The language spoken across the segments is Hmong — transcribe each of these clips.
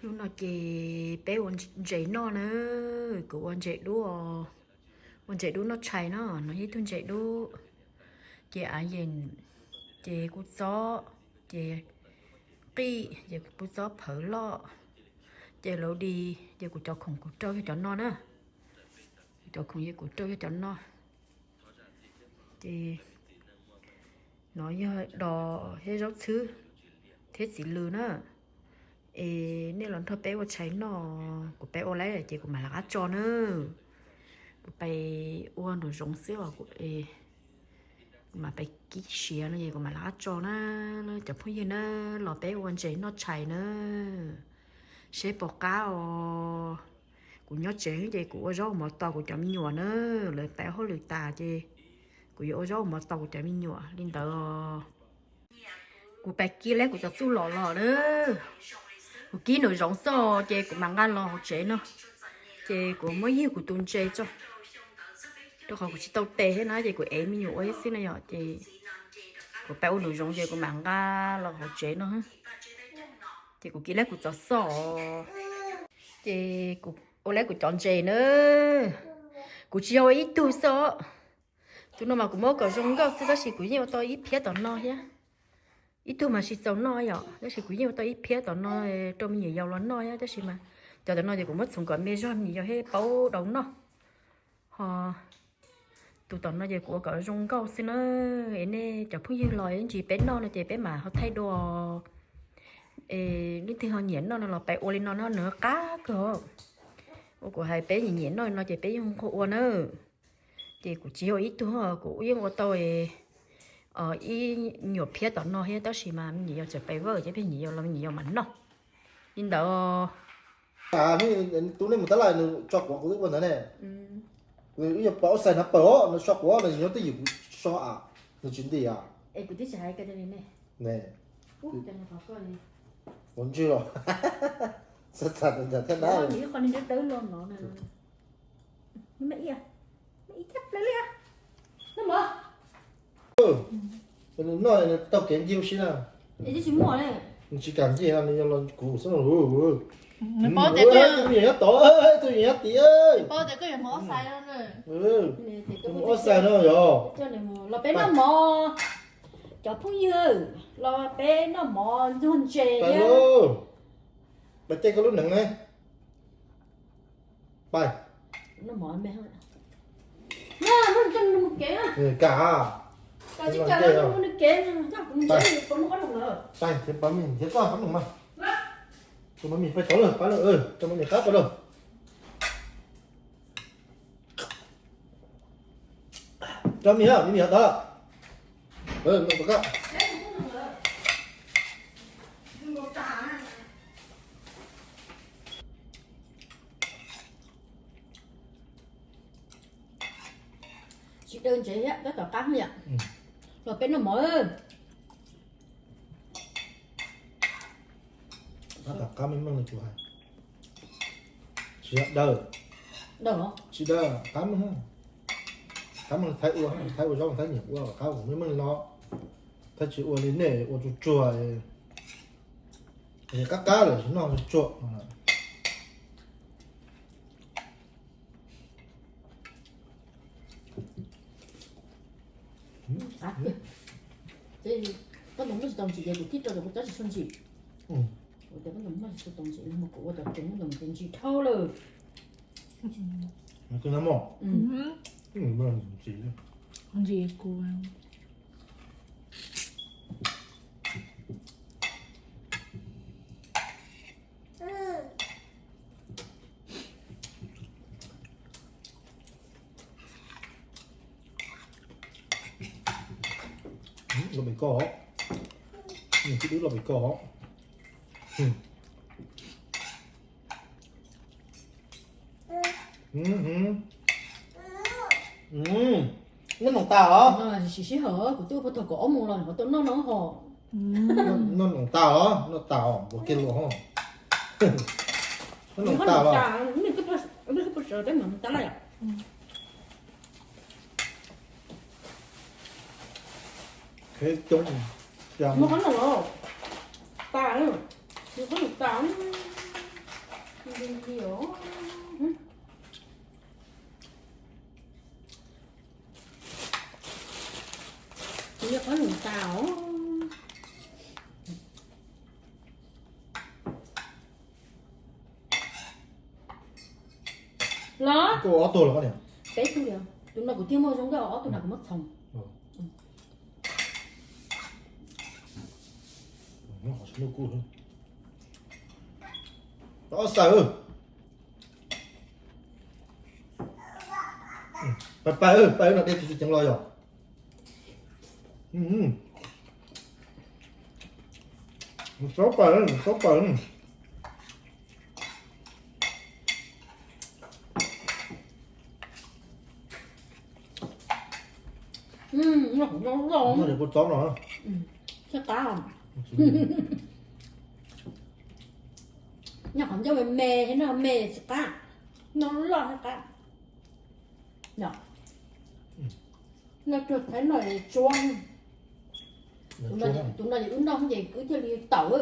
Hnub no ces peb ua ntses noj na, kuv ua ntses dub, ua ntses dub noj tshais no, no yog ib tug ntses dub. Ces av yees, ces kuv txob, ces qij, ces kuv txob phawv loj, ces laus di, ces kuv cov khoom kuv rau yog cov no na. Kuv cov khoom yeej kuv rau yog cov no. Ces no yog dos thiab zaub txhwb thiab txiv lws na. Es nej los nrog peb ua tshais noj, kuv peb ua lawm ces kuv mam lawv qab tso na. Kuv peb ua nraum zoov xwb os, kuv mam peb kib siav no es kuv mam lawv qab tso na. Cov phooj ywg na, los peb ua ntses noj tshais na, seb puas qab os. Kuv nyob tsev ces kuv ua zaub mov tos kuv cov me nyuam na, lawv peb hauj lwm tas ces kuv yuav ua zaub mov tos kuv cov me nyuam li ntawd. Kuv peb kib lawm kuv cov txuj lom los na, kuv kib nraum zoov xwb ces kuv mam nqa los hauv tsev no, ces kuv muab ywg kuv tus ntses tso, rau qhov kuv tsis tau tes thiab na ces kuv ev me nyuam ua thiab xwb na yom, ces kuv peb ua nraum zoov ces kuv mam nqa los hauv tsev no. Ces kuv kib lawm kuv cov xoj, ces kuv ua lawm kuv cov ntses na. Kuv tsis yog ua ib tug xwb os, tus no mas kuv muab kom zoo nkauj xwb tab sis kuv yeej ua tau ib phiab tom no thiab. Ib tug mas tsis txaus noj yom, tab sis kuv yeej ua tau ib phiab tom no rau me nyuam yaus los noj thiab, tab sis mas cov tom no ces kuv muab txhoov kom me zog me nyuam yaus thiaj paub daus noj. Ho tus tom no ces kuv ua kom zoo nkauj xwb na. Es nej cov phooj ywg los ib ntsis peb noj no ces peb mam ho thaij dua. Es leej twg ho nyiam noj no los peb ua li no no nws qab kawg. Ua kuv hais peb nyiam noj no ces peb yeej qhuav ua na. Ces kuv tsis yog ib tug, kuv yeej ua tau ib nyuam phiab tom no thiab tab sis mas me nyuam yaus txawm pes vawj ces peb nyuam yaus los me nyuam yaus mam noj li ntawd. Tub nej mus tab laj nws tso quav kuv twb ua ntawd ne. Wb yuav pom ua xais no pawg os, nws so quav no nyob twj ywm kuv so a, nws tsis nti a. Ua ntswg los. Thiab na. Noj nws taug kev ncig ua si na. Nws tsis kam ncig no nws yog los kuv xwb no. Tus me nyuam nyob tod, tus me nyuam nyob tid. Tus me nyuam ob xais no yog. Los peb noj mov, cov phooj ywg, los peb noj mov ntxuag ntses thiab. Pais caij koj lub neev ne. Pais. Kam. Pais, pab me thiab koj pab me mas. Tus pab me pais tod lawm, pab lawm, tus pab me qab tod lawm. Rau me, me me tod. Tsis daw ntsev thiab tab tom qab yom. Los peb noj mov. Tab tom qab me meej li kuv hais. Tsis daw. Tsis daw, qab meej. Qab meej Thaib ua, Thaib ua zaub Thaib nyiam ua qab meej meej li no. Thaib tsis ua li nej ua tsuag tsuag, qab qab lawm tsis noj tsuag tsuag. Koj mus muaj tsis tau ntsim ces kuv kib rau kuv cov tsis tshua ntsim. Kuv tias koj mus muaj tsis tau ntsim no mas kuv ua cov tseem muaj ntsim dhau lawm. Ntsim kuv. Los pem koj os. Nws twb dub los pem koj os. Nyob noog tas os. Sim sij hawm kuv twb ua puag thaum kaum ob moos los ho tau noj no ho. Noj noog tas os, noj tas os, ua kiag luas ho. Noj noog tas los. Qheb coob. Muaj qhob noom los tas, muaj qhob noom tas. Tau. Los. Koj ua ob tug los koj niam? Peb tug li. Tus no kuv thiaj muaj zoo nkauj, ob tug no kuv muab txhoov. Ob xaws. Pais pais, pais no dej tsis ceev los yog. Saub pais, saub pais. Noj qhov nyob loj. Noj li kua txob no. Thiab qab. Noj qhov ncauj me me thiab, noj me tsis qab, noj loj thiab qab. Yom, noj cuag thaib noj tsuab. Tus no ces wb noj ces wb thiaj li tawm.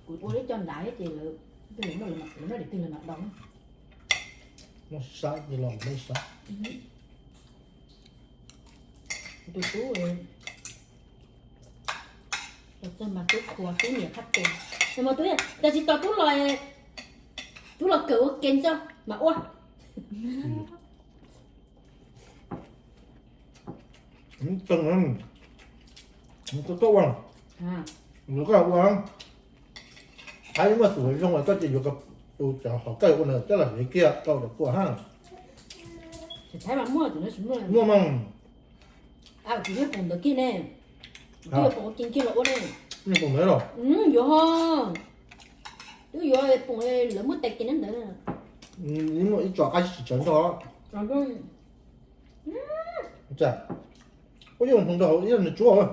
Kuv ua ib co nrad thiab ces lawv, lawv noj daim twg los mam dau. Noj sab ces los noj sab. Tus tub, tus txawg mas tub qhuas tub niam qab tus. Mas tub, cas tsis tos tub los, tub los kawm ua ke ntxo mas ua. Tseeg, koj ua, koj ua, Thaib muaj xum zoo koj ces yuav tus cov hom koj ua na coj los siv kiag rau cov kua hab. Thaib mas muaj, muaj mas. Kuv yuav poom ntawd kiag ne. Kuv yuav poom ua ke kiag los ua ne. Yuav poom ntawd los? Yuav ho. Twb yuav poom lawv muab tais kiag ntawd. Muaj ib tso qab tsis tsawv nrog. Ua yuav hmoov rau hauv ib nws tsuab.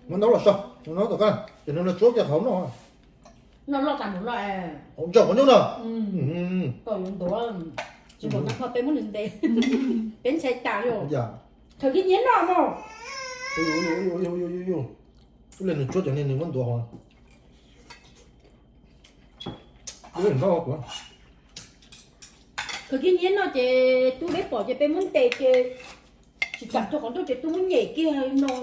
Muab ntaub los so, muab ntaub tom qab ces nws los tsuab kiag hauv no. Noj loj tas mus no. Hauv ntsaum qhov ncauj no. Tsis npaum no peb muab nws ntes. Peb ntshai tas li. Khaws kiag nyiam noj mog. Ib li nws tsuab cov ni nws muab ntuav hauv. Khaws kiag nyiam noj ces tub deb pom ces peb muab ntes ces tsis kam rau qhov ntuj ces tub muab nyem kiag no.